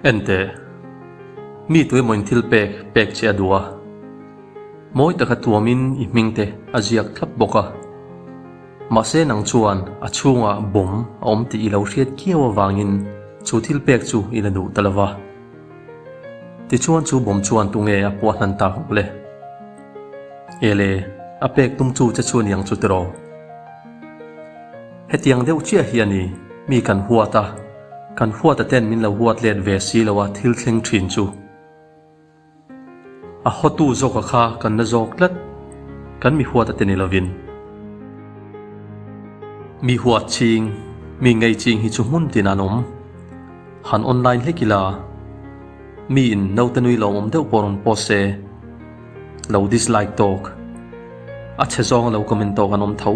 Enteh, mi tuemaw in thil pek pek che a duh a, mawi taka tuamin i hming te a ziak thlap bawk a. Mahse nang chuan a chhungah bawm a awm tih i lo hriat kiau avangin chu thil pek chu i la duh ta lo va. Tichuan chu bawm chuan tunge a puah hnan tak ang le? Ele, a pek tum chu che chu aniang chu tiraw? Hetiang deuh chiah hi a ni, mi kan huat a, kan huat a ten min lo huat let ve si lo a thil thleng thin chu. A hawtu zawka kha kan la zawk tlat, kan mi huat a ti ni lovin. Mi huat ching, mi ngei ching hi chu hmun tin an awm. Han online hlek ila, mi in naute nui lawmawm deuh pawh rawn post se, lo dislike tawk, a chhe zawng a lo comment tawk an awm tho.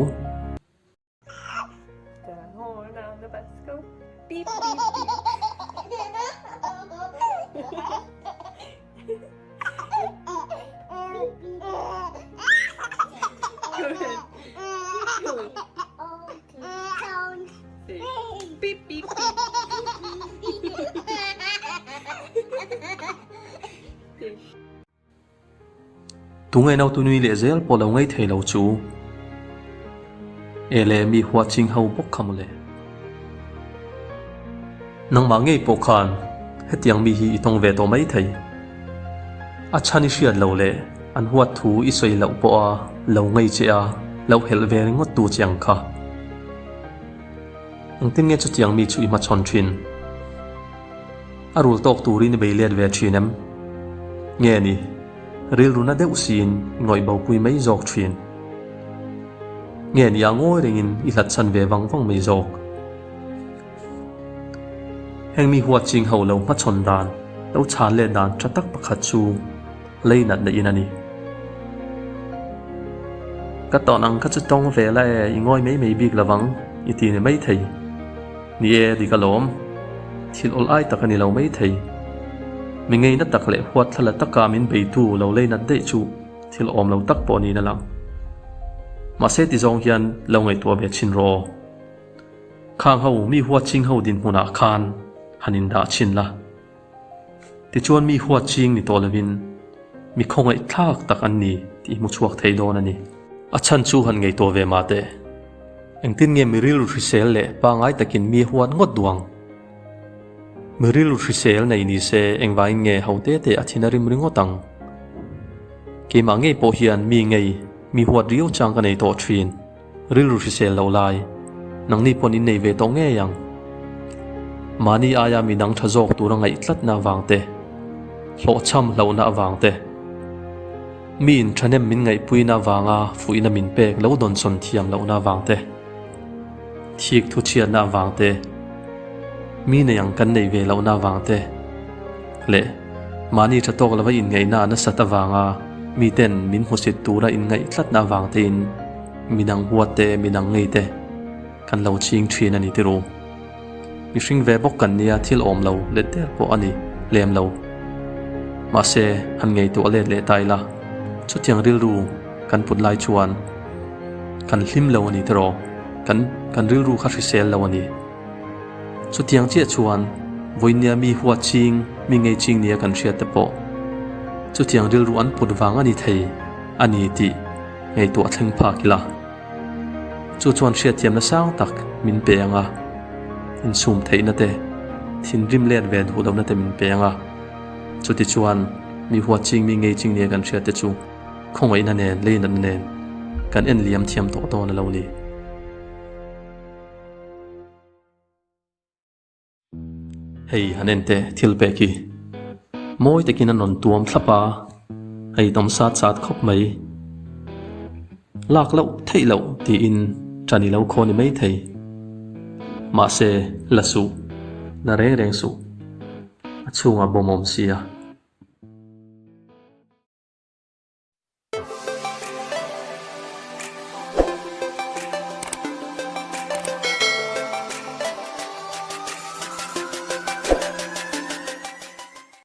Tunge nautu nui leh zel pawh lo ngei thei lo chu. E le mi hua ching ho bawk kha mawle. Nangmah ngei pawh khan hetiang mi hi i tawng ve tawh mai thei. A chhan i hriat lo leh an huat thu i sawi loh pawha lo ngei che a lo helh ve ringawt tu che ang kha. Engtin nge chutiang mi chu i hmachhawn thin? A rul tawk turin i bei let ve thin em? Nge ni, rilru na deuh siin i ngawih bopui mai zawk thin. Nge ni a ngawi rengin i hlat chhan ve vang vang mai zawk. Heng mi huat ching ho lo hmachhawn dan, lo chhan let dan tha tak pakhat chu lei nat na in a ni. Ka tawn ang kha chu tawng ve la e, i ngawi mai mai bik lovang i ti ni maithei. Ni e, dik alawm. Thil awl ai tak a ni lo maithei. Mi ngeina tak leh huat thlala taka min beitu lo lei nat daih chu thil awm lo tak pawh niin a lang. Mahse ti zawng hian lo ngaihtuah ve chhin rawh aw. Khang ho, mi huat ching ho dinhmunah khan han indah chhin la. Tichuan mi huat ching ni tawh lovin mi khawngaih thlak tak an ni tih hmu chhuak thei dawn a ni. A chhan chu han ngei tawh ve mah teh. Engtin nge mi rilru hrisel leh pangai takin mi huat ngawt duang? Mi rilru hrisel nei ni se engvangin nge ho te te a thin a rim ringawt ang? Keimah ngei pawh hian mi ngei mi huat riau chang ka nei tawh thin. Rilru hrisel lo lai, nangni pawn in nei ve tawh ngei ang. Mahni aia mi dang tha zawk tura ngaih tlatna avang te, hlawhchham hlauhna avang te, mi in thahnem min ngaihpuina avanga fuihna min pek lo dawnsawn thiam lohna avang te, thik thu chhiatna avang te, mi nei ang kan neih ve lohna avang te leh mahni tha tawk lova inngaihna a nasat avanga miten min hmusit tura inngaih tlatna avang tein Midang huat te, midang ngei te kan lo ching thin a ni tiru. Mihring ve bawk kan nia thil awm lo let der pawh a ni lem lo. Mahse, han ngaihtuah let leh ta ila, chutiang rilru kan put lai chuan kan hlim lo a ni tiraw, kan kan rilru kha hrisel lo a ni. Chutiang chiah chuan vawinia mi huat ching, mi ngei ching nia kan hriat te pawh chutiang rilru an put vang a ni thei a ni tih Ngaihtuah thleng phak ila. Chu chuan hriatthiamna sang tak min pe ang a, insum theihna te, thinrim let ve duh lohna te min pe ang a. Chutichuan, mi huat ching mi ngei ching nia kan hriat te chu khawngaihna nen, leinatna nen kan en liam thiam tawh dawn a lo ni. Hei han en teh thil pek hi mawi takin an rawn tuam thlap a, a itawm sat sat khawp mai. Lak loh theih loh tiin ṭan i lo khaw ni mai thei. Mahse, la suh, la reng reng suh. A chhungah bawm awm si a.